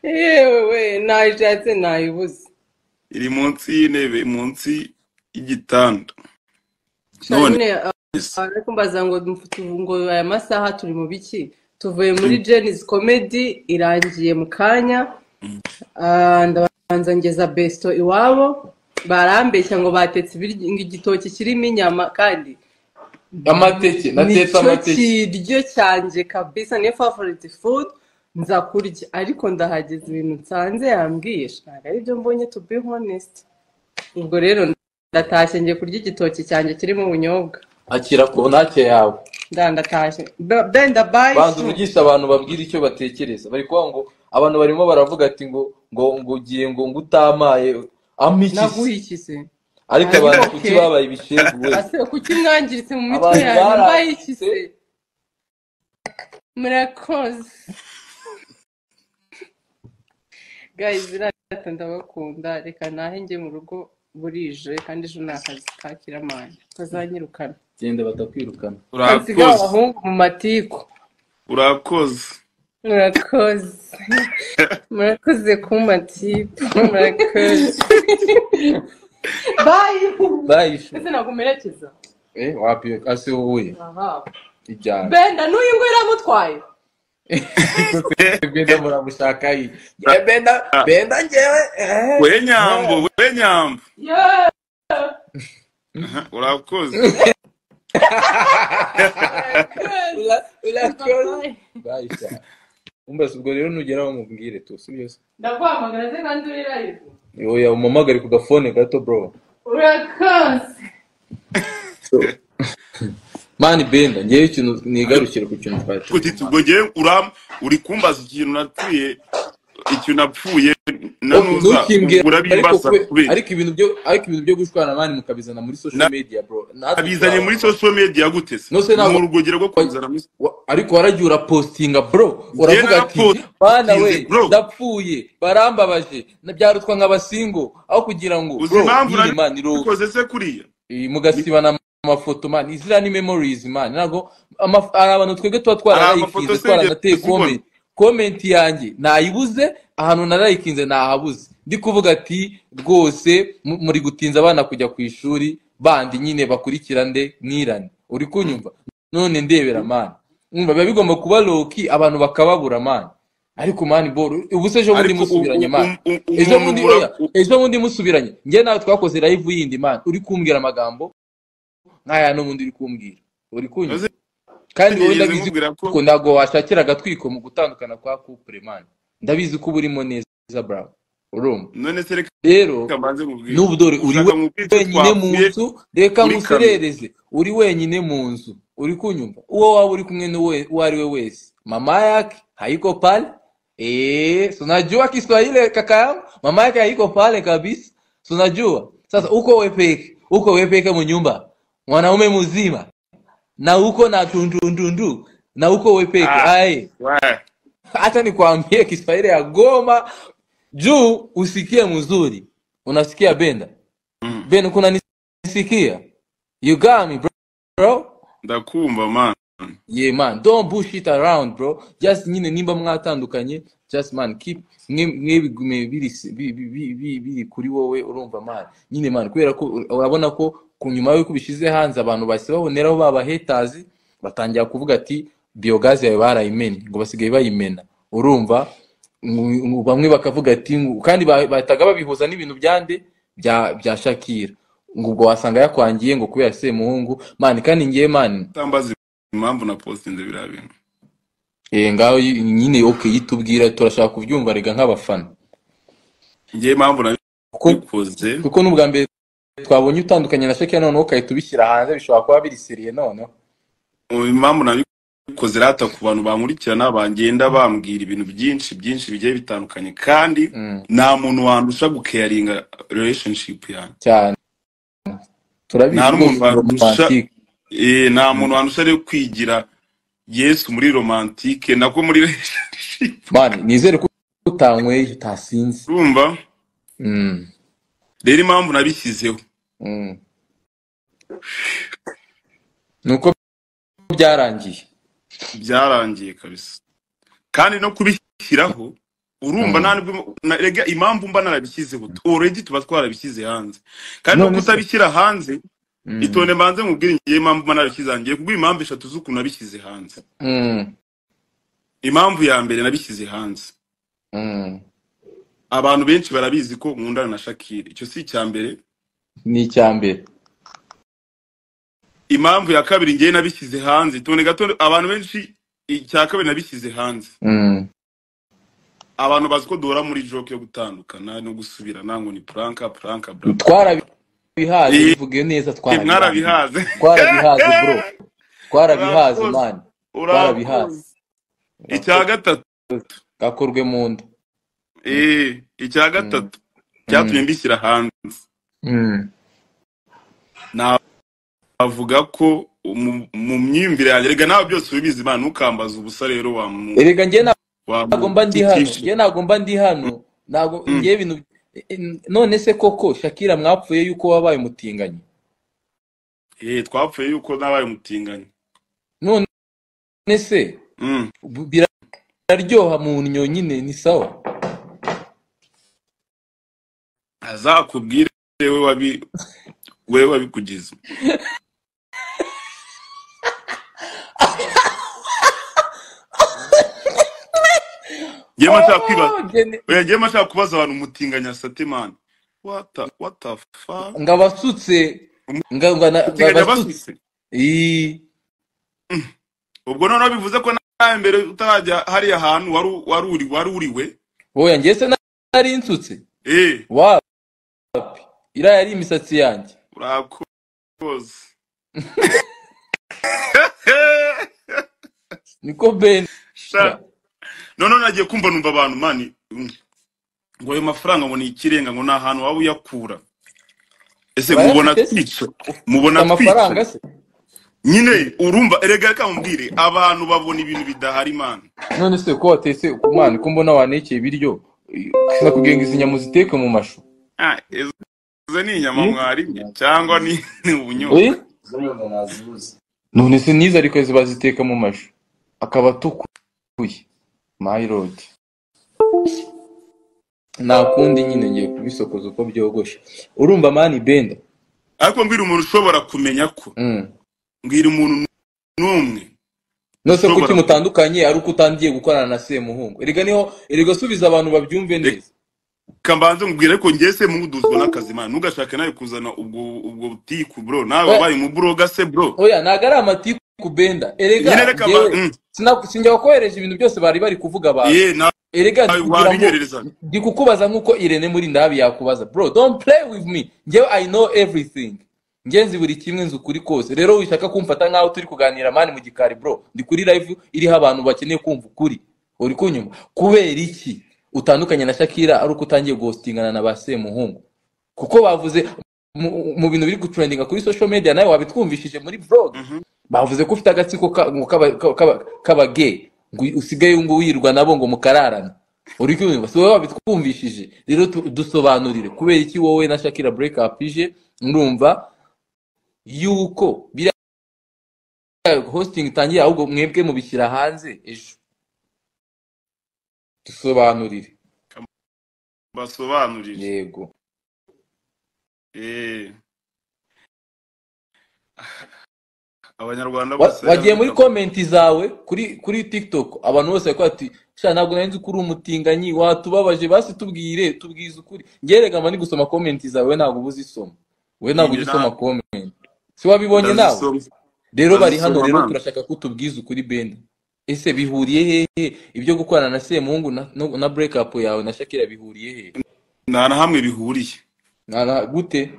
Yewe we, nayishatse nayibuze. Iri munsi y'intebe, munsi y'igitanda. Sha None nyine se ariko mbaza ngo ngo aya masaha turi mu biki? Tuvuye muri Jenny's Comedy, irangiye mu kanya. Ndabanza ngeza besto iwabo, barambeshya ngo batetse ibiryo, ngo igitoki kirimo inyama, kandi Amateke natetse. Nicyo Amateke. kiryo cyanjye kabisa, niyo favorite food nza kurya, ariko ndahageze ibintu nsanze yambwiye ntabwo ari byo mbonye, to be honest. Ubwo rero ndatashye, ngiye kurya igitoki cyanjye kirimo ubunyobwa. Akira kontake yawe. Ndatashye. Benda, bye. Banza Shu. uvugishe abantu, babwire icyo batekereza. Bari kuvuga ngo abantu barimo baravuga ati ngo ugiye ngo utamaye ampa iki se? Naguha iki se? Ariko Ari abantu kuki okay. babaye ibishegu we? Ase kuki mwangiritse mu mitwe Abantu yanyu? Mbaye iki baranditse. se? Murakoze guys, irata ndabakunda. Reka nahe njye mu rugo, burije kandi ejo ni akazi ka kiramani, kazanyirukana. Genda batakwirukana. Kansiga Urakoze. abahungu mu matiku. Urakoze. Murakoze, murakoze ku matiku, murakoze, bye. Bye shu. Ese nagumerekeza? Eh, wapi ase wowe? Aha. Ijyana. Benda n'uyu nguyu iramutwaye. Benda muramushaka yi. Benda, Benda, njyewe eh. We Nyambo, we Nyambo. Yeah. Aha, urakoze. Murakoze. Urakoze. Bye. Bye sha. Umva se, ubwo rero nugeraho mubwire tu, sibyo se? Ndaguhamagara se kandi uri live? Oya, umamagare ku gafone gato, bro. Urakoze. So man, Benda, ngewe ikintu nigarukire ku kintu twari Kuti turimo. Ubwo ngewe uram uri kumbaza ikintu napfuye, ikintu napfuye na Okay, nuza ntukimbwire ariko urabimbaza kubera ariko ibintu byo gushwana, man, mukabizana muri social media, bro, natwe nabizanye muri turaba social media gute se? No se Ni ntabwo urugero rwo kubizana muri ariko waragiye urapostinga, bro. Njye Uravuga ati bana narapostinze, we, bro. ndapfuye, barambabaje, byarutwa nk'abasingo aho kugira ngo Uzi bro impamvu nyine, man, iro nabikoze se kuriya? Mugasibana amafoto, man. Iziriya ni memories, man. Ntabwo hari abantu twebwe tuba Hari twararayikinze, amafoto se wigeze twaranateye uzibona? Comment yanjye nayibuze, ahantu narayikinze nahabuze. Ndi kuvuga ati rwose muri gutinza abana kujya ku ishuri bandi nyine bakurikira nde nirane. Uri kunyumva? None ndebera, man, umva, biba bigomba kuba low-key, abantu bakababura, man. Ariko man, bro, ubu se ejo bundi Ariko musubiranye, man, ejo umuntu bundi ura oya, ejo bundi musubiranye, njye nawe twakoze live yindi, man, uri kumbwira amagambo nk'aya n'ubundi uri kumbwira, uri kunyumva? Uzi Kandi wowe nigeze ndabizi nkubwira ko ko ntabwo washakira agatwiko mu gutandukana kwa couple, man. Ndabizi ko uba urimo neza, bro, urumva? None se reka Rero mbanze nkubwire. N'ubu dore uri Ushaka nkubwire icyo wenyine mu twapfuye nzu, reka kuri kamera? nguserereze. Uri wenyine mu nzu, uri kunyumva? Uwo waba uri kumwe n'uwe uwo ari we wese, mama yake haiko pale. Eh, si unajua Kiswahili, kaka yangu? Mama yake haiko pale kabisa, si unajua? Sasa uko wewe peke, uko wewe peke munyumba, mwanaume mzima na uko na tundundundu na uko wewe peke. Ah, Ai, we. hata nikwambie Kiswahili ya Goma juu usikie mzuri. Unasikia, Benda? Benda, kunanisikia? You got me, bro? Ndakumva, man. Yeah, man, don't bullshit around, bro. Just nyine nimba mwatandukanye, just, man, keep mwe bigume biri biri kuri wowe, urumva, man? Nyine, man, kubera ko urabona ko ku nyuma y'uko ubishyize hanze, abantu bahise baboneraho baba haters, batangira kuvuga ati biogaz yawe barayimennye, ngo basigaye bayimena, urumva? Bamwe bakavuga ati kandi bahitaga babihuza n'ibintu byande bya Shakira, ngo ubwo wasanga yakwangiye ngo kubera Semuhungu, man. Kandi ngiye, man, Utambaza impamvu na postinze biriya bintu. Eh, ngaho nyine, okay, yitubwira, turashaka kubyumva rega nk'abafana. Ngewe impamvu Kuko nabikoze kuko n'ubwa mbere twabonye utandukanye na Shakira, noneho ugahita ubishyira hanze, bishobora kuba biri sérieux noneho. Impamvu nabikoze rata, ku bantu bankurikirana bangenda bambwira ibintu byinshi byinshi bigiye bitandukanye, kandi nta muntu wandusha gukeyaringa relationship yanjye. Cyane, turabizi. Nta n'umuntu Rwose wandusha. Romantique. Eh, nta muntu wandusha rero kwigira Yesu muri romantique, nako muri relationship. Man, nizere ko utanyweye, utasinze. Urumva? Rero impamvu nabishyizeho Nuko byarangiye. Byarangiye kabisa, kandi no kubishyira kubishyiraho urumva Mm. nta rega impamvu mba narabishyizeho already tuba twarabishyize hanze kandi no None se kutabishyira hanze mm. itonde mbanze mubwire ngiye impamvu mba narabishyize hanze, ngiye kuguha impamvu eshatu z'ukuntu nabishyize hanze. Mm. Impamvu ya mbere nabishyize hanze, Mm. abantu benshi barabizi ko nkundana na Shakira, icyo si icya mbere. Ni icya mbere. Impamvu ya kabiri ngiye nabishyize hanze, itonde gato, abantu benshi, icya kabiri nabishyize hanze, Mm. abantu bazi ko duhora muri joke yo gutandukana no gusubirana ngo ni prank prank bla bla bla. Twarabihaze, Eh, bivuge neza, twarabirambiwe. mwarabihaze. Twarabihaze bro, twarabihaze Urakoze, man, twarabihaze. urakoze. Icya gatatu, Gakorwe mu nda. icya Mm. gatatu cyatumye Mm. mbishyira hanze, Mm. navuga ko mu myumvire yanjye, rega nawe byose ubizi man, ntukambaze ubusa rero wa mu Erega njye wa ntabwo mba ndi hano, mutitishe. njye ntabwo mba ndi hano, ntabwo Mm. njye ibintu none se koko Shakira mwapfuye yuko wabaye umutinganyi? Twapfuye yuko nabaye umutinganyi. None se Mm. biraryoha mu nnyo nyine ni sawa? Azakubwire we wabi we wabikugize. Njyewe nshaka kwibaza, Oh, njye oya njyewe nshaka kubaza abantu umutinganya sate man. What the fuck? ngabasutse Umutinganya ngabasutse basutse. Ii. Ubwo noneho bivuze ko nawe mbere utarajya hariya hantu wari uriwe. Oya njye se nari nsutse. Eh, Wapi, iriya yari imisatsi yanjye. urakoze. Niko benda. Sha. Noneho nagiye kumva numva abantu mani ngo ayo mafaranga ngo ni ikirenga, ngo ni ahantu waba uyakura. Ese mubona Urayafite se? twica, Ufite mubona amafaranga twica se? nyine urumva, erega reka mubwire abantu babona ibintu bidahari man. None se ko watetse ku mwana ko mbona wanekeye ibiryo, sinakubwiye ngo izi nyama uziteke mu mashu? Ah, izo ni inyama Mm? mwarimye cyangwa ni ubunyobwa? Eh? None se nizo ariko baziteka mu mashu akaba atukuye. My lord, nta kundi nyine ngiye kubisokoza uko byogoshe. Urumva mani benda. Ariko mbwira umuntu ushobora kumenya ko, Mm. mbwira umuntu n'umwe None se kuki ushobora kumenya. mutandukanye ari uko utangiye gukorana na Semuhungu? Erega niho, erega subiza abantu babyumve neza. Reka mbanze mubwire, ariko njye se muduzwa n'akazi man, ntugashake nawe kuzana ubwo butiku bro, nawe Oya, wabaye umuburoga se bro. oya ntabwo ari amatiku benda. Erega Nyine reka njyewe sinjya wakohereje ibintu byose bari bari kuvuga abantu. ye nawe Erega ndi kugira ngo wabinyoherereza. ndi kukubaza nk'uko Irene muri ndabi yakubaza. Bro, don't play with me. Njyewe I know everything. Njye nzi buri kimwe, nzi ukuri kose. Rero wishaka kumfata nk'aho turi kuganira mani mu gikari bro. Ndi kuri live iriho abantu bakeneye kumva ukuri. Uri kunyumva? Kubera iki utandukanye na Shakira ari uko utangiye ghostingana na ba Semuhungu? Kuko bavuze mu bintu biri gutrendinga kuri social media, nawe wabitwumvishije muri vlog. Mhm. Bavuze ko ufite agatsiko k'aba gay, ngo usigaye ngo wirwa nabo ngo mukararana. Uri kumva? Si wowe wabitwumvishije. Rero dusobanurire kubera iki wowe na Shakira break up ije, ndumva yuko biriya hosting itangiye ahubwo mwebwe mubishyira hanze ejo. Dusobanurire. Basobanurire. Yego. Eh, Abanyarwanda bose Wagiye muri bita comment zawe kuri TikTok, abantu bose bari ati sha ntabwo nari nzi ko uri umutinganyi, watubabaje, basi tubwire, tubwize ukuri. Njye rega mba ndi gusoma comment zawe, we ntabwo uba uzisoma, we ntabwo njye ujya usoma comment, si wabibonye nawe? ndazisoma, Rero bari hano ndazisoma rero man. turashaka ko utubwiza ukuri benda. Ese bihuriye hehe ibyo gukorana na Semuhungu na break up yawe na Shakira bihuriye hehe? Nta na hamwe bihuriye. Gute?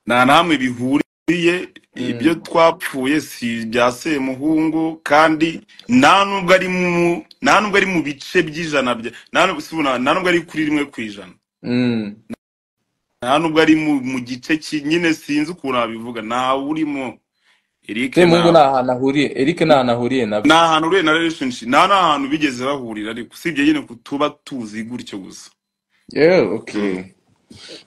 Nta na hamwe bihuriye. Ibyo Mm. twapfuye si ibya Semuhungu, kandi nta nubwo ari mu nta nubwo ari mu bice by'ijana bya nta nubwo si ubona- nta nubwo ari kuri 1%. Mm. Nta nubwo ari mu gice nyine sinzi ukuntu nabivuga, ntawe urimo Eric Semuhungu nawe. nta hantu ahuriye, Eric nta hantu ahuriye nabyo. Nta hantu uriye na relationship, nta n'ahantu bigeze bahurira, ariko usibye nyine kutuba tuzi gutyo gusa. Yeah, okay.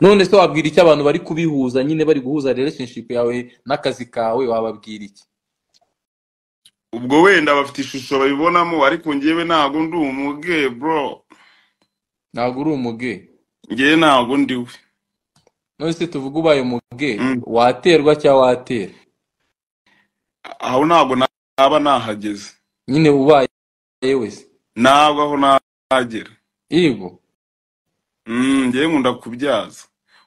None se wabwira iki abantu bari kubihuza nyine, bari guhuza relationship yawe n'akazi kawe, wababwira iki? Ubwo wenda bafite ishusho babibonamo, ariko njyewe ntabwo ndi umuge bro. Ntabwo uri umuge. Njyewe ntabwo ndiwe. None se tuvuge ubaye umuge, waterwa cyangwa watera? Aho ntabwo naba nahageze. Nyine ubaye wese. Ntabwo aho nahagera. Yego. Njyewe nkunda kubyaza.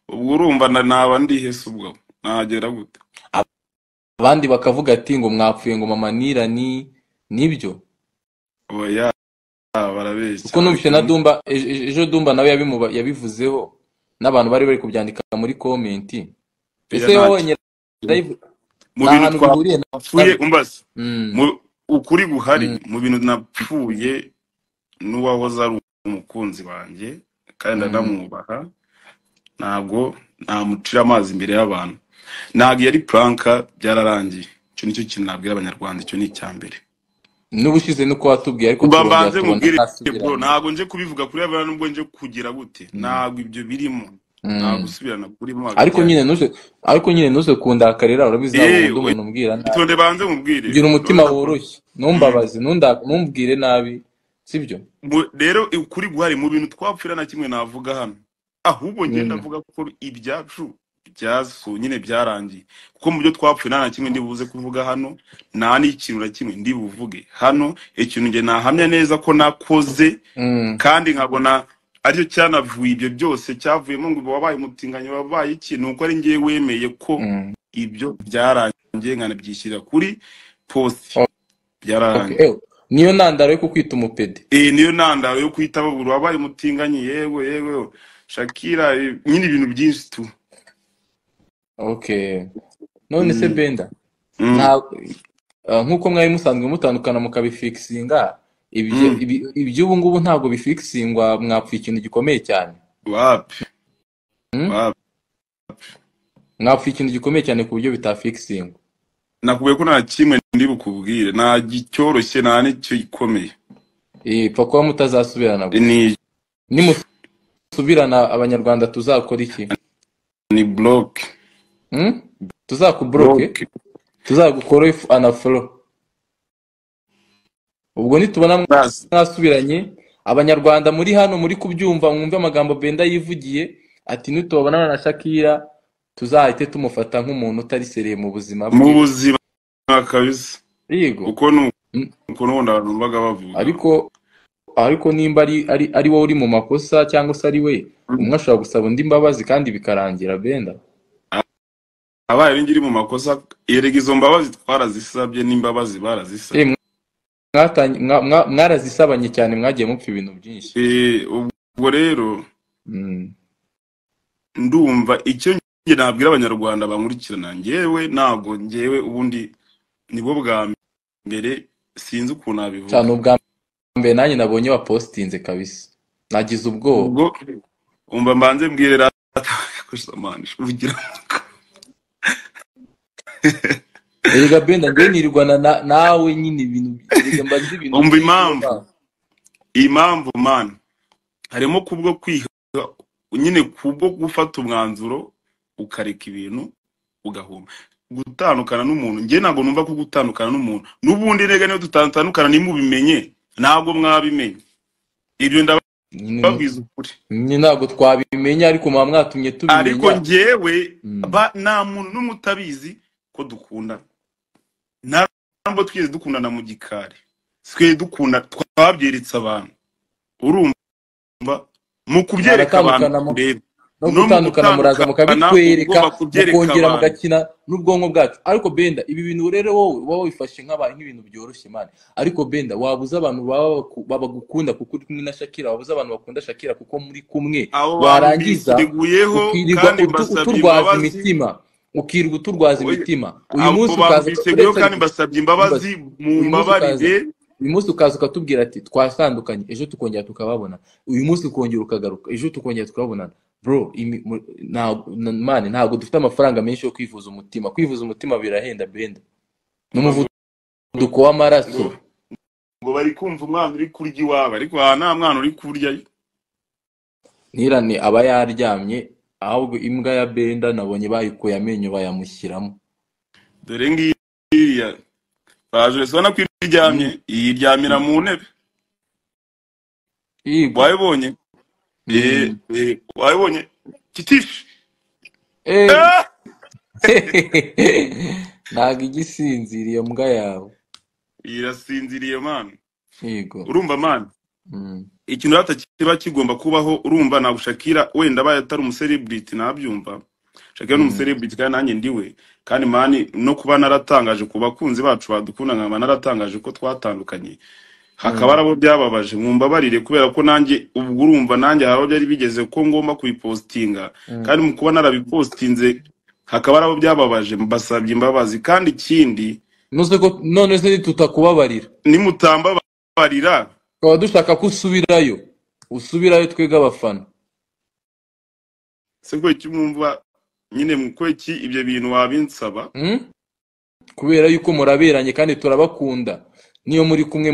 Ubwo urumva naba ndihe se ubwo? Nahagera gute? Abandi bakavuga ati ngo mwapfuye ngo mama Nirani, nibyo? Oya, barabeshya. Kuko numvise na Dumba ejo Dumba nawe yabivuzeho, n'abantu bari kubyandika muri comment. Ese wabonye live mu bintu twapfuye umbaze ukuri guhari, mu bintu napfuye n'uwahoze ari umukunzi wanjye kandi ndamwubaha, ntabwo namucira amazi imbere y'abantu. Ntabwo yari pranka, byararangiye. Icyo nicyo kintu nabwira abanyarwanda, icyo ni icya mbere. N'ubushize nuko watubwiye, ariko mbanze mubwire bro, ntabwo nje kubivuga kuri abana, nubwo nje kugira gute, ntabwo ibyo birimo, ntabwo gusubirana kurimo. Ariko nyine nuze kundakarira, urabizi ntabwo umuntu umbwira nabi. Itonde banze mubwire. Gira umutima woroshye, ntumbabaze, ntumbwire nabi, sibyo? Rero ukuri guhari mu bintu twapfira na kimwe navuga hano, ahubwo ngenda ndavuga ko ibyacu byaso nyine byarangiye, kuko mu byo twapfuye nta na kimwe ndibuze kuvuga hano, nta n'ikintu na kimwe ndibuvuge hano. Ikintu nge nahamya neza ko nakoze kandi nkabona aricyo cyanavuye ibyo byose cyavuyemo ngo wabaye umutinganyi, wabaye iki, nuko ari ngewe wemeye ko ibyo byarangiye nkanabyishyira kuri post, byararangiye. Niyo ntandaro yo kukwita umupede. Niyo ntandaro yo kwita wabaye umutinganyi, yewe yewe Shakira, nyine ibintu byinshi tu. Okay. None se Benda, nkuko mwari musanzwe mutandukana mukabifixinga, iby'ubu ngubu ntabwo bifixingwa, mwapfuye ikintu gikomeye cyane. Wapi? Wapi? Mwapfuye ikintu gikomeye cyane ku buryo bitafixingwa. Nakubwiye ko nta kimwe ndi bukubwire, nta gicyoroshye, nta n'icyo gikomeye. Pfa kuba mutazasubirana gusa. Nimusubirana abanyarwanda tuzakora iki? Ni block. Tuzakubloke, tuzagukora anafolo. Ubwo nitubona mwasubiranye, abanyarwanda muri hano muri kubyumva, mwumve amagambo Benda yivugiye ati nitubabona na Shakira tuzahite tumufata nk'umuntu utari seriye mu buzima bwe. Mu buzima kabisa. Yego. Uko n'ubundi abantu baga bavuga. Ariko nimba ari wowe uri mu makosa cyangwa se ari we, umwe ashobora gusaba undi imbabazi kandi bikarangira Benda. Abaye ngiri mu makosa, erega izo mbabazi twarazisabye n'imbabazi barazisabye. Mwarazisabanye cyane, mwagiye mupfa ibintu byinshi. Ubwo rero ndumva icyo nge nabwira abanyarwanda bankurikirana, ngewe ntabwo ngewe ubundi nibwo bwa mbere sinzi ukuntu nabivuga. Cyane ubwa mbere nanjye nabonye wapostinze kabisa, nagize ubwoba. Ubwo umva mbanze mbwire rata kushamanisha uvugira. Erega Benda ngewe nirwana nawe nyine ibintu mbazi ibintu. Umva impamvu man harimo kubwo kwiha nyine, kubwo gufata umwanzuro ukareka ibintu ugahuma. Gutandukana n'umuntu, ngewe ntabwo numva ko gutandukana n'umuntu n'ubundi rega niyo tutandukana nimubimenye, ntabwo mwabimenye. Ibyo ndababwiza ukuri. Ntabwo twabimenya, ariko muba mwatumye tubimenya. Ariko ngewe nta muntu n'umwe utabizi ko dukundana. Ntabwo twigeze dukundana mu gikari, twe dukunda twabyeretse abantu. Urumva mu kubyereka abantu rero no gutandukana muraza mukabitwereka, mukongera mugakina n'ubwonko bwacu. Ariko Benda ibi bintu rero wowe uba wifashe nk'abantu nk'ibintu byoroshye man. Ariko Benda wabuze abantu babagukunda kuko uri kumwe na Shakira, wabuze abantu bakunda Shakira kuko muri kumwe, warangiza ukirirwa uturwaza imitima, ukirirwa uturwaza imitima. Uyu munsi ukaza kandi mbasabye imbabazi, mu mbabarire. Uyu munsi ukaza ukatubwira ati twatandukanye, ejo tukongera tukababona. Uyu munsi ukongera ukagaruka, ejo tukongera tukababonana. Bro, man ntabwo dufite amafaranga menshi yo kwivuza umutima. Kwivuza umutima birahenda Benda, n'umuvuduko w'amaraso. Ngo bari kumva umwana uri kurya iwabo, ariko aha nta mwana uri kurya. Nirane aba yaryamye, ahubwo imbwa ya Benda nabonye bayikuye amenyo bayamushyiramo. Dore ngiya Baje ubona ko iryamye, iryamira mu ntebe. Yego. Wabibonye? Wabibonye kitishi? Eh. Ntabwo igisinziriye iyo mbwa yawe. Irasinziriye man. Yego. Urumva man, ikintu rata kiba kigomba kubaho, urumva ntabwo Shakira wenda abaye atari umucelebrity nabyumva. Shakira ni umucelebrity kandi nanjye ndiwe, kandi man no kuba naratangaje ku bakunzi bacu badukunda, nkaba naratangaje ko twatandukanye, hakaba ari abo byababaje, mumbabarire, kubera ko nanjye ubwo urumva nanjye hari aho byari bigeze ko ngomba kubipostinga, kandi mu kuba narabipostinze hakaba ari abo byababaje, mbasabye imbabazi. Kandi ikindi, Nuze ko none se tutakubabarira, nimutambabarira tukaba dushaka ko usubirayo, usubirayo twebwe abafana. Se ko iki mwumva nyine, ko iki ibyo bintu wabinsaba? Kubera yuko muraberanye kandi turabakunda, niyo muri kumwe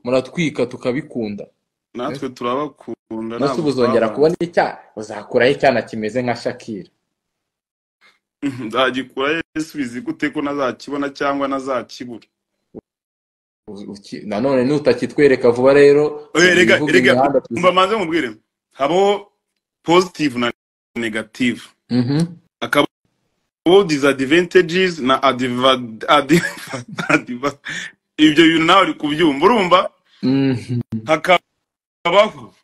muratwika tukabikunda. Natwe turabakunda. Nase Ntabwo uzongera twabanze. kubona icya uzakuraho icyana kimeze nka Shakira? Nzagikura Yesu bizi gute ko nazakibona cyangwa nazakibura? Nanone nutakitwereka vuba rero, Rega ibivuga rega imihanda umva manze mubwire, habaho positive na negative, hakabaho disadvantages na ibyo bintu nawe uri kubyumva, urumva? Hakabaho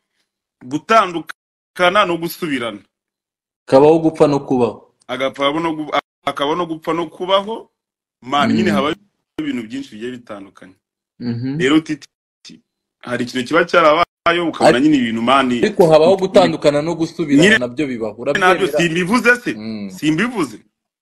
gutandukana no gusubirana, Kabaho gupfa no kubaho. Hakaba no gupfa no kubaho man. Nyine habaho ibintu byinshi bigiye bitandukanye. Rero Titi, hari ikintu kiba cyarabayeho ukabona nyine ibintu man. Ariko habaho gutandukana no gusubirana, Nyine nabyo bibaho, nabyo urabyemera? Simbivuze se? Simbivuze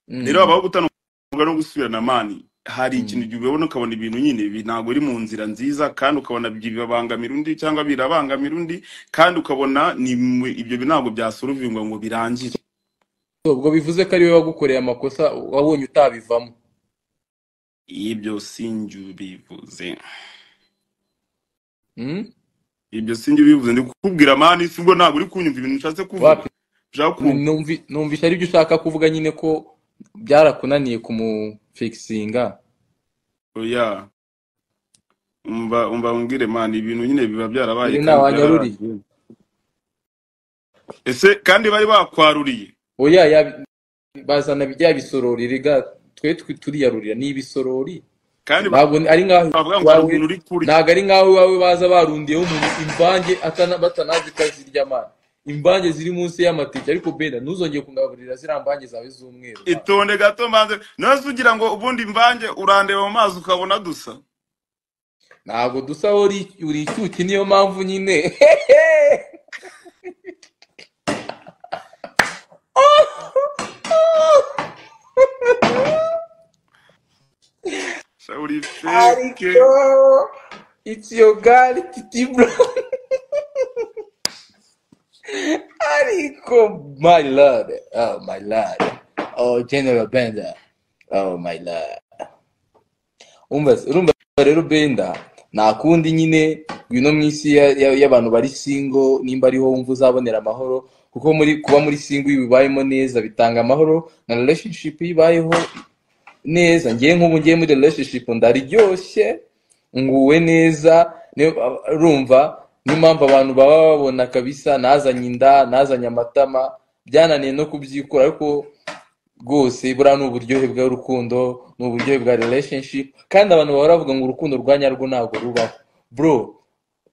rero. Habaho gutandukana no gusubirana man. Hari ikintu ubibona ukabona ibintu nyine ntabwo uri mu nzira nziza, kandi ukabona bibangamira undi cyangwa birabangamira undi, kandi ukabona ni ibyo bintu ntabwo byasolvingwa ngo birangire. Ubwo bivuze ko ari we wagukoreye amakosa wabonye utabivamo? Ibyo sinjye ubivuze. Ibyo sinjye ubivuze, ndi kukubwira man. Si ubwo ntabwo uri kunyumva ibintu nshatse kuvuga? Wapi. Ushaka kumva? Numvisha aribyo ushaka kuvuga nyine, ko byarakunaniye kumufikisinga. Oya, umva umva umbwire man, ibintu nyine biba byarabaye Uri kandi ntawanyaruriye. byararangiye. Ese kandi bari bakwaruriye? Oya, bazana bya bisorori rega, twe turiyarurira ni ibisorori. Kandi Ntabwo ari nkaho bavuga ngo hari iwawe, umuntu uri kurya. ntabwo ari nkaho iwawe baza barundiyeho umuntu imvange batanazi ko azirya man, imvange ziri munsi y'amateke. Ariko Benda, ntuzongere kungaburira ziriya mvange zawe z'umweru man. Itonde gato mbanze. None ugira ngo ubundi imvange urandeba mu maso ukabona dusa? Ntabwo dusa, uri icyuki, niyo mpamvu nyine. Sha, uri fake. Ariko it's your girl Titi Brown. Ariko my lord, oh my lord, oh General Benda, oh my lord. Umva urumva rero Benda, nta kundi nyine, ngwino mu isi y'abantu bari single, nimba ariho wumva uzabonera amahoro, kuko muri kuba muri single iyo ubibayemo neza bitanga amahoro, na relationship iyo ibayeho neza. Ngiye nk'ubu ngiye muri relationship ndaryoshye, nguwe neza, urumva niyo mpamvu abantu baba babona kabisa nazanye inda, nazanye amatama, byananiye no kubyikura, ariko rwose buriya ni uburyohe bw'urukundo, ni uburyohe bwa relationship. Kandi abantu bahora bavuga ngo urukundo rwa nyarwo ntabwo rubaho, bro,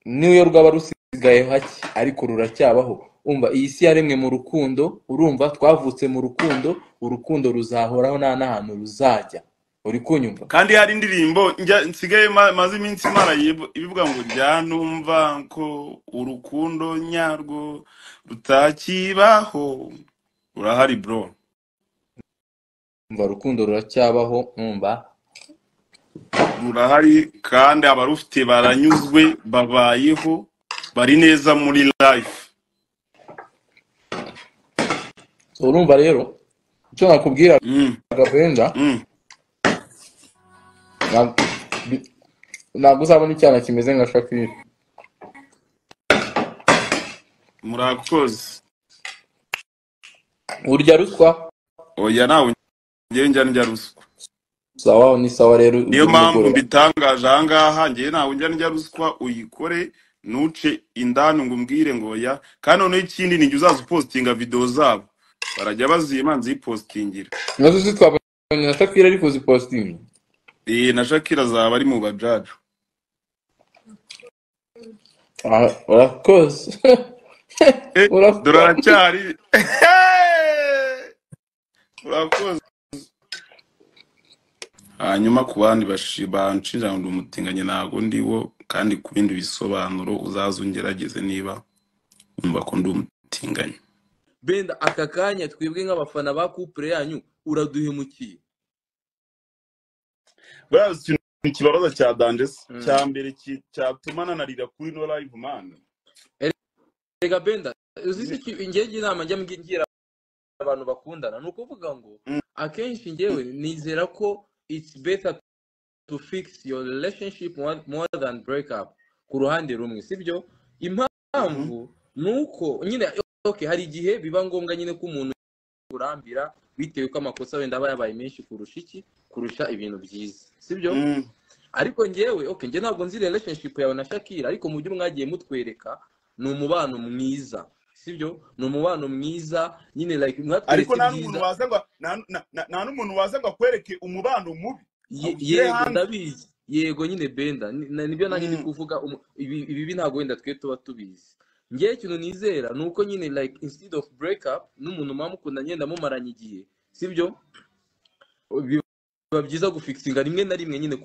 niyo rwaba rusigaye hake ariko ruracyabaho. Umva, iyi si yaremwe mu rukundo, urumva twavutse mu rukundo, urukundo ruzahoraho nta n'ahantu ruzajya. Uri kunyumva? Kandi hari indirimbo njya nsigaye maze iminsi mara ibivuga ngo njya ko urukundo nyarwo rutakibaho. Urahari bro. Umva, urukundo ruracyabaho, umva. Rurahari kandi abarufite baranyuzwe, babayeho, bari neza muri life. So urumva rero icyo nakubwira, Benda, ntabwo uzabona icyana kimeze nka Shakira. Murakoze. Urya ruswa? Oya, nawe njyewe njya ndya ruswa. Sawa, ni sawa rero, Niyo ugire mpamvu umugoroba. mbitangaje ahangaha, ngewe ntabwo njya ndya ruswa, uyikore ntuce indani ngo umbwire ngo oya. Kandi noneho ikindi ni njye uzaza upostinga video zabo, barajya bazima nzipostingira. Nazo zitwabonye na Shakira ari kuzipostinga. Eh, na Shakira azaba ari mu bajaji. Ah, urakoze. Eh, dore Urakoze. aracyari. Urakoze. Hanyuma ku bandi banshinja ngo ndi umutinganyi, ntabwo ndiwo, kandi ku bindi bisobanuro uzaze ungerageze niba wumva ko ndi umutinganyi. Benda aka kanya twebwe nk'abafana ba couple yanyu uraduhemukiye. Buriya ikintu kibabaza cya danger se, cya Mm. mbere cyatuma nanarira kuri no live man. Erega Benda, uzi se njye inama njya ngira abantu bakundana ni ukuvuga ngo Mm. akenshi njyewe nizera ko it's better to fix your relationship more than break up ku ruhande rumwe, sibyo? Mhm. Impamvu ni uko nyine okay, hari igihe biba ngombwa nyine ko umuntu urambira bitewe ko amakosa wenda aba yabaye menshi kurusha iki, kurusha ibintu byiza, sibyo? Mm. Ariko njyewe okay, njye ntabwo nzi relationship yawe na Shakira, ariko mu byo mwagiye mutwereka ni umubano mwiza, sibyo? Ni umubano mwiza nyine, like mwatweretse Ariko nta n'umuntu ibyiza. waza ngo nta n'umuntu waza ngo akwereke umubano mubi awushyire Yego hanze. ndabizi, yego nyine Benda, nibyo nanjye ndi Mm. kuvuga. Ibibi ntabwo wenda twe tuba tubizi. Njyewe ikintu nizera ni uko nyine like instead of break up n'umuntu muba mukundanye ngenda mumaranye igihe, sibyo? Biba byiza gufixinga rimwe na rimwe nyine,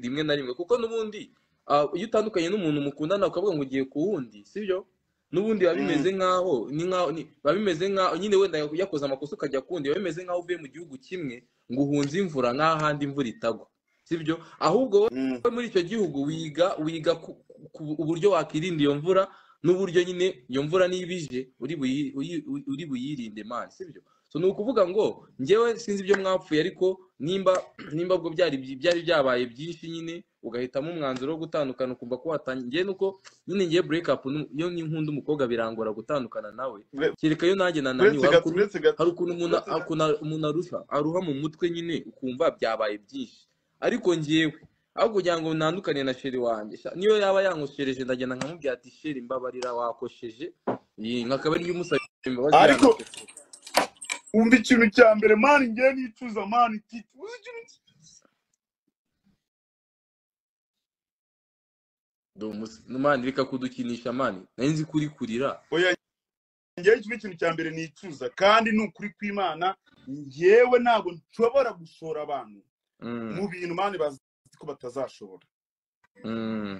rimwe na rimwe, kuko n'ubundi iyo utandukanye n'umuntu mukundana ukavuga ngo ugiye ku wundi, sibyo? N'ubundi biba bimeze Mm. nkaho ni nkaho biba bimeze nkaho nyine wenda yakoze amakosa ukajya ku wundi, biba bimeze nkaho uvuye mu gihugu kimwe ngo uhunze imvura nk'ahandi imvura itagwa, sibyo? Ahubwo wowe Mm. muri icyo gihugu wiga uburyo wakirinda iyo mvura, n'uburyo nyine iyo mvura niba ije uri buyirinde man, sibyo? So ni ukuvuga ngo njyewe sinzi ibyo mwapfuye, ariko nimba ubwo byari byabaye byinshi nyine ugahitamo umwanzuro wo gutandukana ukumva ko watangiye. Njyewe nuko nyine ngiye break up, iyo nkunda umukobwa birangora gutandukana nawe, kereka iyo nanjye nananiwe. Uretse Hari gato, ukuntu uretse gato, hari ukuntu umuntu uretse gato. umuntu aruha mu mutwe nyine ukumva byabaye byinshi. Ariko njyewe aho kugira ngo ntandukane na sheri wanjye, niyo yaba yankoshereje ndagenda nkamubwira ati sheri mbabarira wakosheje, nkakaba ariyo umusaba imbabazi Ariko yanakosheje. umva ikintu cya mbere mani ngewe nicuza mani titi, uzi ikintu Mani reka kudukinisha mani, nari nzi kuri kurira. Oya, ngewe iki ikintu cya mbere nicuza, kandi ni ukuri kw'Imana, ngewe ntabwo nshobora gushora abantu Mm. mu bintu mani bazi ko batazashobora. Mm.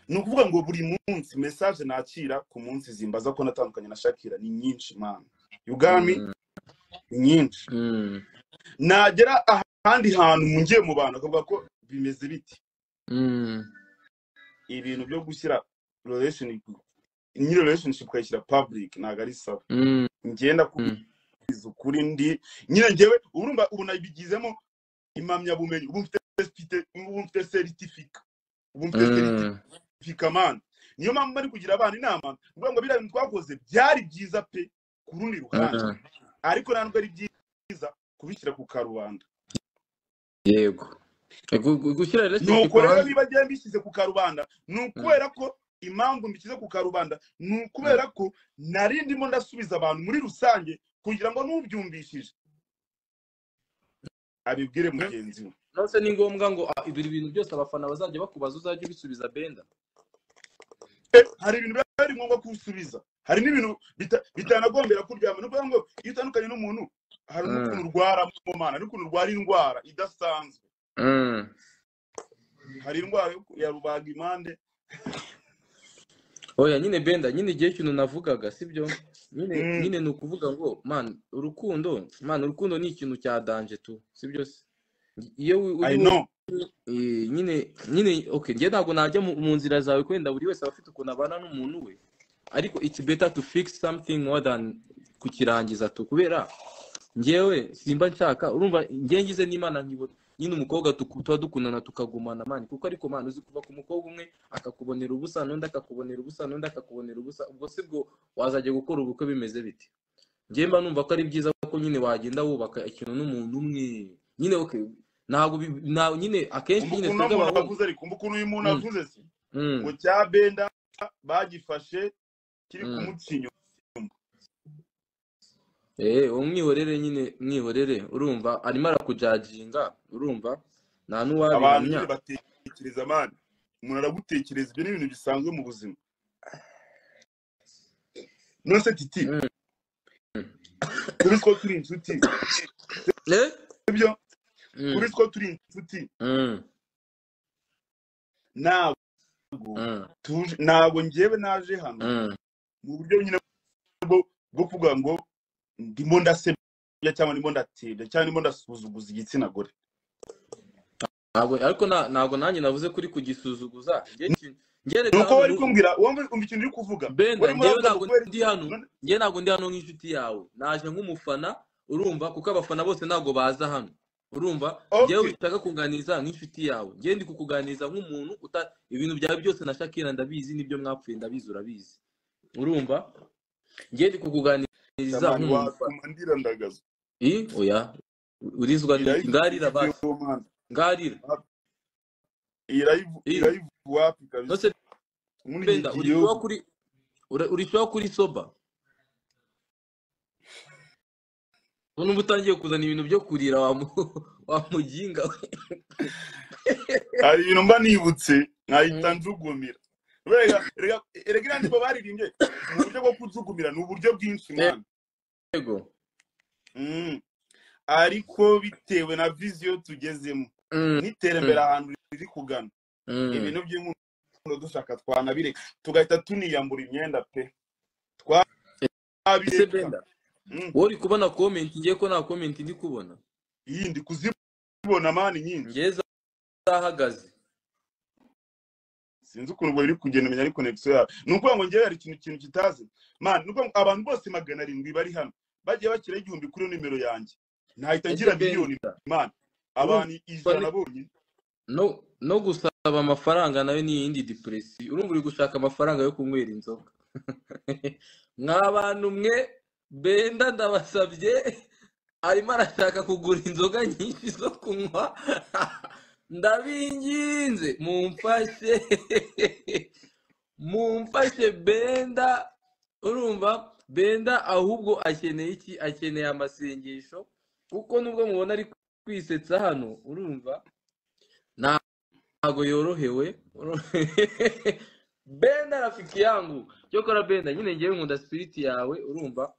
Ni ukuvuga ngo buri munsi message nakira ku munsi zimbaza ko natandukanye na Shakira ni nyinshi mani, you got me? Mm. Ni nyinshi. Mm. Nagera ahandi hantu ngiye mu bantu akavuga ko bimeze biti. Mm. Ibintu byo gushyira nyiri relationship ukayishyira public ntabwo ari sawa. Mm. Ngenda kubwiza ukuri ndi nyine njyewe urumva ubu nabigizemo impamyabumenyi, ubu mfite certificate, ubu mfite certificate man. Niyo mpamvu bari kugira abana inama mvuga ngo biriya bintu twakoze byari byiza pe ku rundi ruhande, ariko ntabwo ari byiza kubishyira ku karubanda. Yego, gushyira relationship Nuko rero hanze. niba agiye mbishyize ku karubanda ni ukubera ko impamvu mbishyize ku karubanda ni ukubera ko nari ndimo ndasubiza abantu muri rusange kugira ngo n'ubyumvishije abibwire mugenzi we. Nonse ni ngombwa ngo ibyo bintu byose abafana bazajya bakubaza uzajya ubisubiza Benda? Hari ibintu biba biri ngombwa kuwusubiza, hari n'ibintu bitanagombera kuryama. Ni ukuvuga ngo iyo utandukanye n'umuntu hari n'ukuntu urwara mu mana, n'ukuntu urwara indwara idasanzwe. Hari indwara ya rubagimpande. Oya nyine Benda, nyine igihe kintu navugaga sibyo nyine, nyine ni ukuvuga ngo man urukundo, man urukundo ni ikintu cya danger tu, sibyo se? Iyo I uri know. Nyine okay, njye ntabwo najya mu nzira zawe, kwenda buri wese aba afite ukuntu abana n'umuntu we, ariko it's better to fix something more than kukirangiza tu, kubera njyewe simba nshaka, urumva njye ngize n'Imana nkibona nyine umukobwa tuba dukundana tukagumana mani, kuko ariko mani uzi kuva ku mukobwa umwe akakubonera ubusa, n'undi akakubonera ubusa, n'undi akakubonera ubusa, ubwo si bwo wazajya gukora ubukwe bimeze bite? Njye mba numva ko ari byiza ko nyine wagenda wubaka ikintu n'umuntu umwe nyine, okay. Ntabwo nyine akenshi Umva nyine ukuntu twebwe uno muntu abahungu. avuze, ariko umva ukuntu uyu muntu avuze se ngo cya Benda bagifashe kiri kumuca inyuma. Umwihorere nyine, mwihorere, urumva arimo arakujajinga, urumva nta Abantu n'uwabihamya. nyine batekereza mani, umuntu aragutekereza, ibyo ni ibintu bisanzwe mu buzima. None se Titi, kuri two turi inshuti, sibyo? Kuri two turi inshuti, ntabwo ntabwo njyewe naje hano mu buryo nyine bwo kuvuga ngo ndimo ndasebya cyangwa ndimo ndatebya cyangwa ndimo ndasuzuguza igitsina gore. Ntabwo, ariko ntabwo nanjye navuze kuri kugisuzuguza. Njye reka Nuko hano wari kumbwira, wumva ikintu uri kuvuga, Benda, warimo njyewe uravuga ngo ntabwo kubera ndi iki hano, njyewe ntabwo ndi hano nk'inshuti yawe, naje nk'umufana, urumva, kuko abafana bose ntabwo baza hano, urumva. Njyewe Okay, ushaka kunganiza nk'inshuti yawe, njyewe ndi kukuganiriza nk'umuntu ibintu byawe byose na Shakira ndabizi, n'ibyo mwapfuye ndabizi, urabizi, urumva. Njyewe ndi kukuganiriza Shamani, nk'umuntu. watuma ndira ndagaza. Oya, urizwa Iyi n'iki? live Ngarira basi, ivuyeho mwana, ngarira. Iyi live iyi live wapi kabisa, Nose ubundi Benda, nyigiyeho. Urishyura kuri soba, ubu utangiye kuzana ibintu byo kurira wa muginga we. Hari ibintu mba nibutse nkahita njugumira. Rega rega rega, iriya ndirimbo baririmbye mu buryo bwo kujugumira ni uburyo bwinshi mwana. Yego. Ariko bitewe na vision tugezemo n'iterambere ahantu riri kugana, ibintu by'inkundo dushaka twanabireka tugahita tuniyambura imyenda pe, Ese twabireka. Benda, wowe uri kubona comment? Ngiye ko nta comment ndi kubona. Iyi ndi kuzibona mani nyinshi. Ngiye zahagaze. Sinzi ukuntu ubwo biri kugenda, umenya ari connection yawe. Ni ukuvuga ngo njyewe hari ikintu kitazi man, ni ukuvuga ngo abantu bose 700 bari hano bagiye bakiraho 1000 kuri nimero yanjye, nahita Ese ngira miliyoni Benda, man, abantu urumva 100 bonyine. No gusaba amafaranga nayo ni iyindi depression. Urumva uri gushaka amafaranga yo kunywera inzoga. Mwa bantu mwe, Benda ndabasabye, arimo arashaka kugura inzoga nyinshi zo kunywa. Ndabinginze mumfashe, mumfashe Benda. Urumva Benda ahubwo akeneye iki? Akeneye amasengesho, kuko nubwo mubona ari kwisetsa hano, urumva ntabwo yorohewe. Benda rafiki yangu, cyokora Benda nyine ngewe nkunda spirit yawe, urumva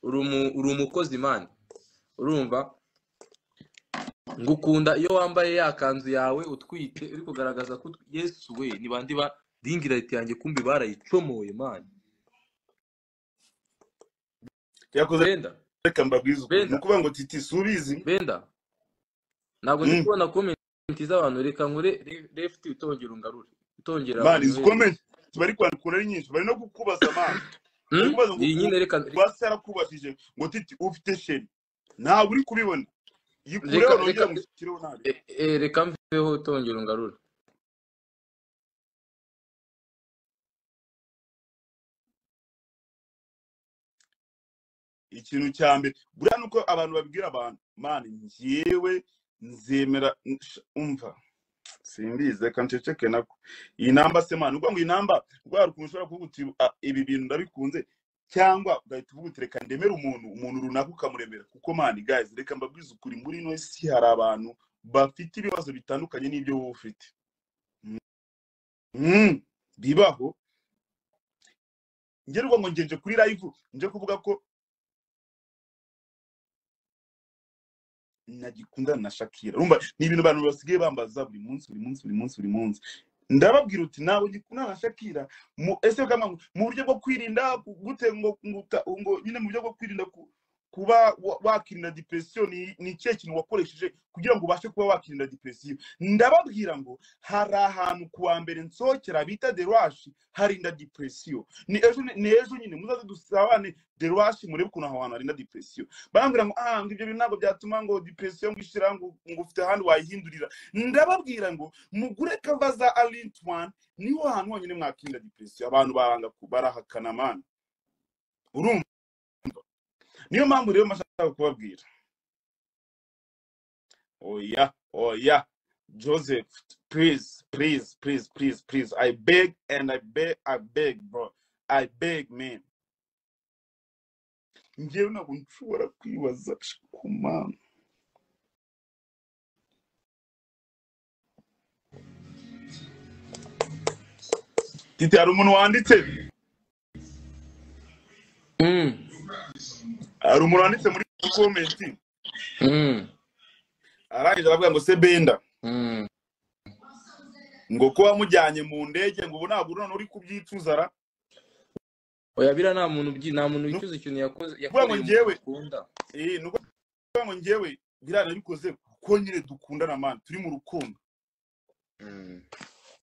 uri umukozi man, urumva ngukunda iyo wambaye ya kanzu yawe utwite, uri kugaragaza ko Yesu we ni bandi ba ringirayiti yanjye kumbi barayicomoye man. Yakoze. Benda, Reka mbabwize ukuri, ni Benda, ukuvuga ngo Titi subizi. Benda, ntabwo ndi kubona comment z'abantu, reka nkure left utongera ungarure, utongera Man, izi unyohereze. comment bari kwandikura ari nyinshi, bari no kukubaza man, bari kubaza ngo Iyi nyine reka rwasa yarakubajije ngo Titi ufite sheri, ntabwo uri kubibona, yikureho reka nongere reka ngushyireho nabi. Reka mveho utongera ungarure. Ikintu cya mbere buriya nuko abantu babwira abantu man, njyewe nzemera umva simbizi, reka nceceke nako. Iyi namba se man, ubwo ngo iyi namba rwa ukuntu ushobora kuvuga uti "Ah, ibi bintu ndabikunze," cyangwa ugahita uvuga uti reka ndemere umuntu runaka, ukamuremera. Kuko man guys, reka mbabwize ukuri, muri ino si hari abantu bafite ibibazo bitandukanye n'ibyo wowe ufite. Bibaho. Ngerwa ngo ngenje kuri live nje kuvuga ko nagikundana na Shakira, urumva ni ibintu abantu basigaye bambaza buri munsi buri munsi buri munsi buri munsi. Ndababwira uti nawe ugikundana na Shakira ese kama mu buryo bwo kwirinda gute ngo nyine mu buryo bwo kwirinda kuba wakirinda depression, ni ikihe kintu wakoresheje kugira ngo ubashe kuba wakirinda depression? Ndababwira ngo hari ahantu ku wa mbere nsohokera bita The Rush, harinda depression. Ni ejo nyine muzaze dusabane The Rush, murebe ukuntu aho hantu harinda depression. Barambwira ngo ah, ngo ibyo bintu ntabwo byatuma ngo depression ngo ishira, ngo ufite ahandi wayihindurira. Ndababwira ngo mugure cover za Alint One, niho hantu honyine mwakirinda depression. Abantu baranga barahakana man, urumva niyo mpamvu rero mashaka kubabwira oya. Oya Joseph, please, please, please, please, please, I beg and I beg, I beg, bro, I beg, man. Njyewe ntabwo nshobora kwibaza ku Mana. Titi, hari umuntu wanditse, hari umuntu wanditse muri comment, arangije aravuga ngo se Benda, ngo ko wamujyanye mu ndege, ngo ubu ntabwo none uri kubyicuza ra. Oya bira, nta muntu nta muntu wicuza ikintu yakoze, Ni ukuvuga ngo yakoreye umuntu njyewe akunda. Ni ukuvuga ngo njyewe biriya nabikoze kuko nyine dukundana, man, turi mu rukundo.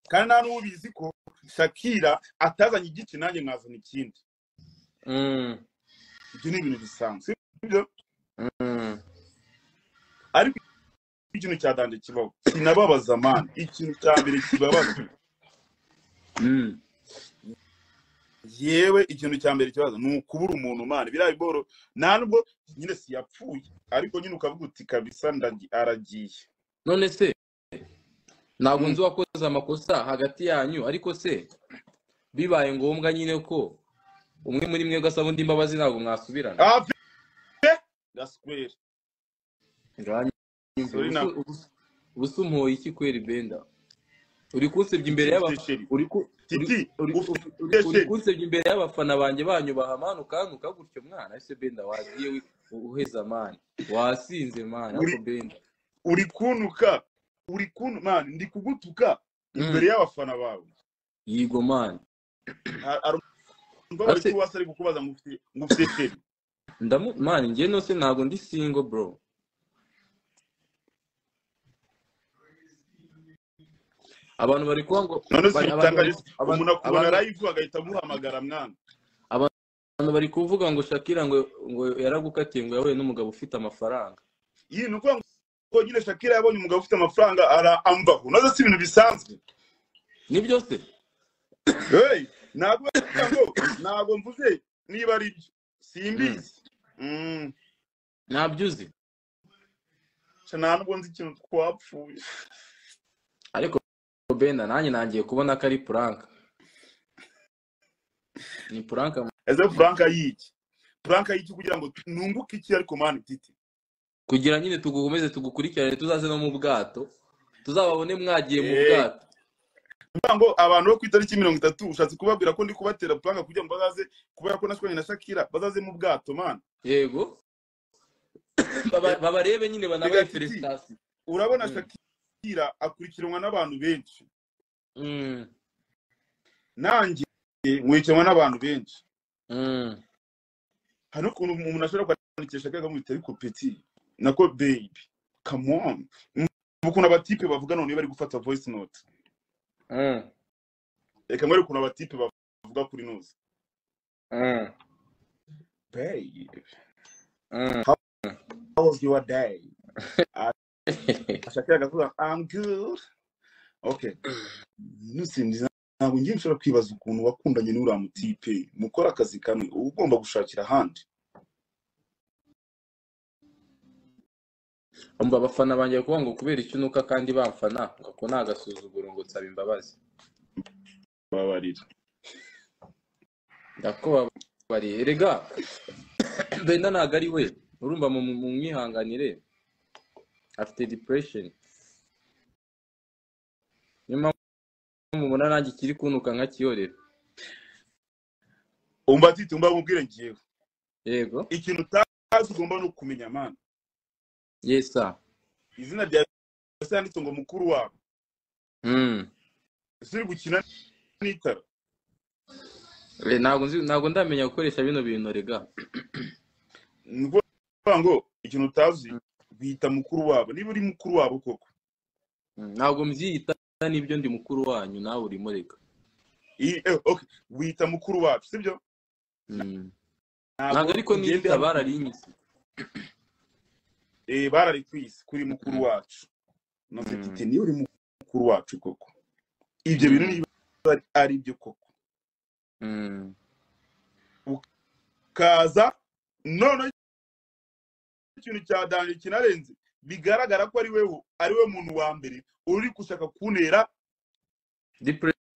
Kandi nta n'ubizi ko Shakira atazanye igice nanjye nkazana ikindi. Ibyo ni ibintu bisanzwe, sibyo? Ariko ikintu cya danger kibaho kinababaza, man, ikintu cya mbere kibabaza, yewe, ikintu cya mbere kibaza ni ukubura umuntu, man. Biriya biboro nta nubwo nyine si yapfuye, ariko nyine ukavuga uti kabisa aragiye. None se ntabwo nzi uwakoze amakosa hagati yanyu, ariko se bibaye ngombwa nyine ko umwe muri mwe asaba undi imbabazi, ntabwo mwasubirana? Ave gaswere. Nganyumve. Sorry na Ubu se umpoye iki kweri Benda? Uri kunsebya imbere y'aba Ufite chérie. uri ku uri Titi, uri ufite uri uri chérie. kunsebya imbere y'abafana banjye banyubaha, man, ukantuka gutyo, mwana. Ese Benda, wagiye uheza, man, wasinze, man. Uri Ariko Benda, uri kuntuka, uri kunu, man, ndi kugutuka imbere y'abafana bawe. Yigo, man. Hari umva bari Ase kuwasa ari kukubaza ngo ufite chérie. Ndamu, man, njye no se ntabwo ndi single, bro. Abantu bari kuba ngo None se abantu bari bitangaje abantu umuntu akubona abantu live agahita aguhamagara, mwana? Abantu bari kuvuga ngo Shakira ngo yaragukatiye, ngo yahuye n'umugabo ufite amafaranga. Iyi ni ukuvuga ngo nyine Shakira yabonye umugabo ufite amafaranga aramvaho, nazo si ibintu bisanzwe. Nibyo se? Hey, ntabwo ngo ntabwo mvuze niba ari byo, simbizi. Ntabyo uzi? Sha, nta nubwo nzi ikintu twapfuye. Ariko Benda, nanjye nangiye kubona ko ari prank, ni prank. Ese prank y'iki? Prank y'iki kugira ngo nunguke iki? Ariko man, Titi, Kugira nyine tugukomeze tugukurikirane, tuzaze no mu bwato, tuzababone mwagiye mu bwato. Kuvuga ngo abantu bo ku itariki 30, ushatse kubabwira ko ndi kubatera prank kugira ngo bazaze, kubera ko nashwanye na Shakira, bazaze mu bwato, man? Yego. Babarebe nyine, banabahe Rega Titi, félicitations. urabona Shakira akurikiranwa n'abantu benshi, nanjye nkurikiranwa n'abantu benshi. Hari ukuntu umuntu ashobora kwandikisha Shakira akamwita ariko petit, nako baby, come on. Ukuntu abatipe bavuga none bari gufata voice note. Reka mwere ukuntu abatipe bavuga kuri noze. Babe, how was your day? Shakira akavuga "I'm good." Okay, nusinzi, ntabwo ngiye nshobora kwibaza ukuntu wakundanye n'uriya mutipe mukora akazi kamwe, uba ugomba gushakira ahandi. Umva, abafana banjye bari kuvuga ngo kubera icyo unuka kandi bamfana, ngo ako ni agasuzuguro, ngo nsaba imbabazi. Babarira. Ndakubabariye. Erega Benda ntabwo ari we, urumva, mu mwihanganire, afite depression, niyo mpamvu mubona nanjye ikiri kuntuka nkakiyorera. Umva Titi, umva mubwire ngewe. Yego. Ikintu utazi ugomba no kumenya, man. Yes sir. Izina rya se yanditse ngo mukuru wabo. Ese uri gukina n'itara? Ntabwo nzi, ntabwo ndamenya gukoresha bino bintu rega. Ni ukuvuga ngo ikintu utazi bita mukuru wabo, niba uri mukuru wabo koko. Ntabwo mbyiyita, nibyo, ndi mukuru wanyu, nawe urimo rega. Okay, wita mukuru wacu, sibyo? Ntabwo Ntabwo ariko ugende niyita, hano. Bararinyise. Bararikwise kuri mukuru wacu none. Titi, niba uri mukuru wacu koko, ibyo bintu niba ari byo koko, ukaza none ikintu cya danger kinarenze. Bigaragara ko ari we muntu wa mbere uri gushaka kuntera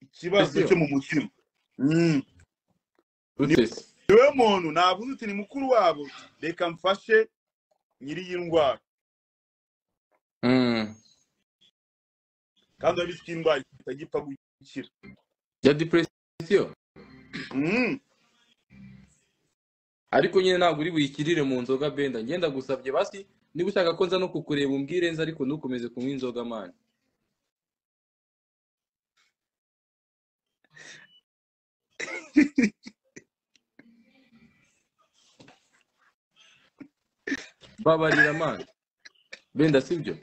ikibazo Depression cyo mu mutima. Ni gute se? we muntu navuze uti ni mukuru wabo, reka mfashe nyiri iyi ndwara. Kandi urabizi ko indwara itagipfa gukira. Ya depression. Ariko nyine ntabwo uri buyikirire mu nzoga Benda. Ngenda gusabye basi niba ushaka ko nza no kukureba umbwire nza, ariko ntukomeze kunywa inzoga man. Babarira man. Benda sibyo?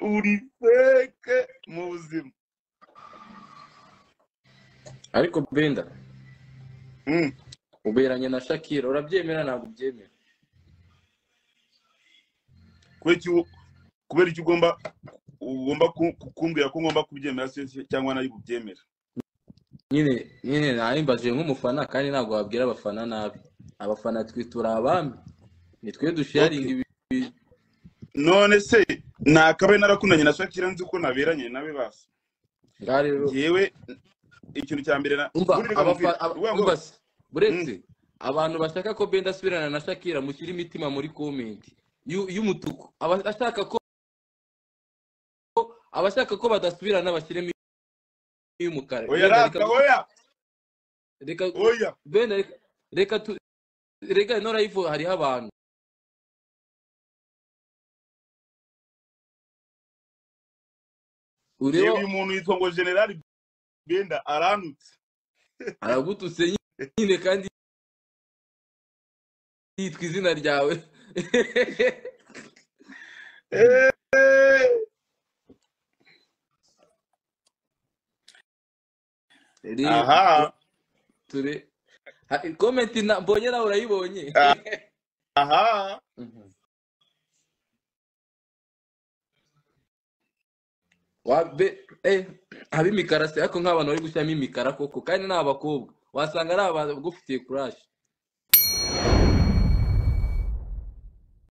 Uri feke mu buzima. Ariko Benda uberanye na Shakira, urabyemera ntabwo ubyemera? Kubera iki ugomba kumbwira ko ngomba kubyemera cyangwa nari bubyemera? Nyine narimbaje nk'umufana, kandi ntabwo wabwira abafana nabi. Abafana twe turi abami, ni twe dusharinga ibi. None se nakabaye narakundanye na Shakira nzi ko naberanye nawe basi. Yewe ikintu cya mbere na umva buretse abantu bashaka ko Benda asubirana na Shakira mushyira imitima muri comment y'umutuku, abashaka ko badasubirana bashyiremo y'umukara. Oya raka, oya reka, oya Benda reka reka no live hariho abantu. Ureba uyu muntu yitwa ngo General Benda aranutse, aragututse nyine kandi yitwa izina ryawe. Aha ture comment mbonye nawe urayibonye. Aha wabe haba imikara se, ariko nk'abantu bari gushyiramo imikara koko, kandi ni abakobwa wasanga ari abagufitiye crush.